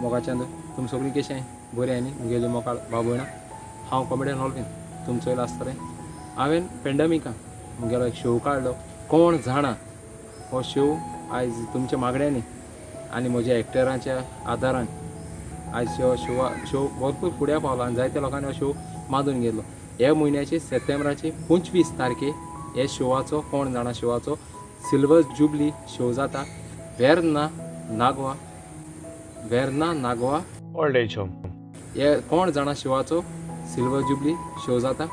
मोगाच्यान तुम सगळीं कशें बरें न्ही मुगेली मोगाळ भाव भयणां. हांव कॉमेडियन ऑल्विन तुमचो येयला आसतलें. हांवें पेंडमिकान मुगेलो एक शो काडलो कोण जाणा. हो शो आयज तुमच्या मागण्यांनी आनी म्हज्या एक्टरांच्या आदारान आयज हो शो भरपूर फुडें पावलो आनी जायत्या लोकांनी हो शो मानून घेतलो. ह्या म्हयन्याचे सप्टेंबराचे 25 तारखे हे शोवाचो कोण जाणा शोवाचो सिल्वर जुबली शो जाता Verna Nagwa, Verna Nagwa old age home. हे कोण जाणा शोवाचो सिल्वर जुबली शो जाता.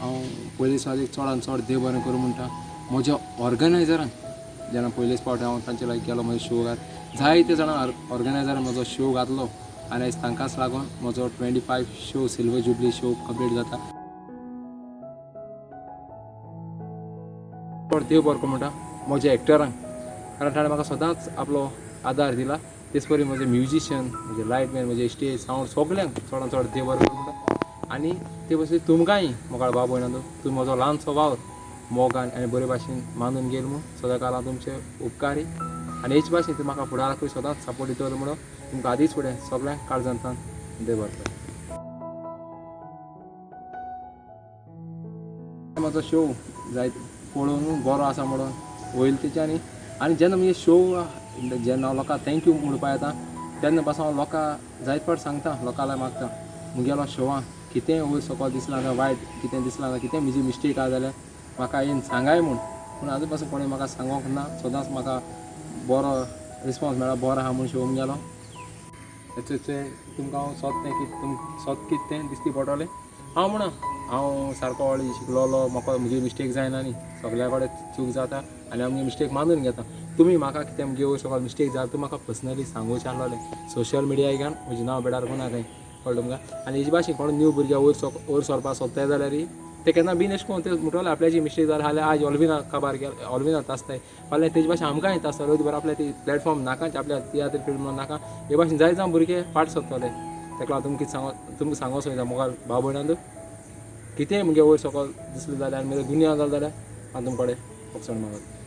हांव पयलीं सुवातेक चडान चड देव बरें करूं म्हणटा म्हज्या ऑर्गनायजरान. जेन्ना पयलेच फावट हांव तांचे लागीं गेलो म्हजो शो घात, जायते जाणां ऑर्गनायजरान म्हजो शो घातलो आनी आयज तांकांच लागून म्हजो 25 show silver jubilee show complete जाता. चड देव बरो करूं म्हणटा म्हज्या एक्टरांक, कारण ताणें म्हाका सदांच आपलो आदार दिला. तेच परी म्हजे म्युजिशियन, म्हजे लायटमॅन, म्हजे स्टेज सावंड सगल्यांक चडान चड देव बरो करूं म्हणटा. आनी ते भशेन तुमकांय मोगाळ भाव भयणां, तुमी म्हजो ल्हानसो वावर मोगान आनी बरे भाशेन मानून घेयल म्हूण सदांकाल हांव तुमचे उपकारी. आनी हेच भाशेन तुमी म्हाका फुडाराकूय सदांच सपोर्ट दितलो म्हणून तुमकां आदींच फुडें सगळ्यांक काळजांतल्यान देव बरो करूं. म्हजो शो जायत पळोवन बरो आसा म्हणून वयले तेच्यानी. आनी जेन्ना म्हजे शो जेन्ना हांव लोकांक thank you म्हणपा येता तेन्ना पासून हांव लोकांक जायते फावट सांगता, लोकां लागीं मागता मुगेलो शोवान कितेंय वयर सकयल दिसलां जाल्यार, वायट कितें दिसलां जाल्यार, कितें म्हजी मिस्टेक आसा जाल्यार म्हाका येवन सांगाय म्हूण. पूण आजून पासून कोणें म्हाका सांगोंक ना. सदांच म्हाका बरो रिस्पोन्स मेळ्ळा, बरो आसा म्हूण शो मुगेलो. तुमकां हांव सोद तें कितें तुमकां सोद कितें तें दिसती पडटलें. हांव म्हणा हांव सारको व्हडलो शिकलोलो, म्हाका म्हजी मिस्टेक जायना न्ही, सगल्या कडेन चूक जाता आनी हांव म्हजी मिस्टेक मानून घेता. तुमी म्हाका कितें म्हगे वयर सकयल मिस्टेक जाल्यार तुमी म्हाका पर्सनली सांगूचें आसलोलें. सोशल मिडिया घेवन म्हजें नांव बेडार कोणाक कळ्ळें तुमकां. आनी हेजे भाशेन कोण न्यू भुरग्यां वयर सरपाक सोदताय जाल्यार ते केन्ना बीन अशें करून ते म्हणटले आपल्याची मिस्टेक जाल्यार हाल्यार आज ऑल्विना काबार गेल, ऑल्विना तासताय फाल्यां तेजे भाशेन आमकांय तासतलो. बरें आपल्या ती प्लॅटफॉर्म नाका, आपल्या तियात्र फिल्ड म्हणून नाका, हे भाशेन जायते जावन भुरगे फाट सोदतले. तेका लागून तुमकां कितें सांगो, तुमकां सांगो सोदता मोगाळ भाव भयणांक, कितेंय मुगे वयर सकयल दिसलें जाल्यार आनी म्हजें गुन्यांव जालो जाल्यार हांव तुमचे कडेन भोगसण मागता.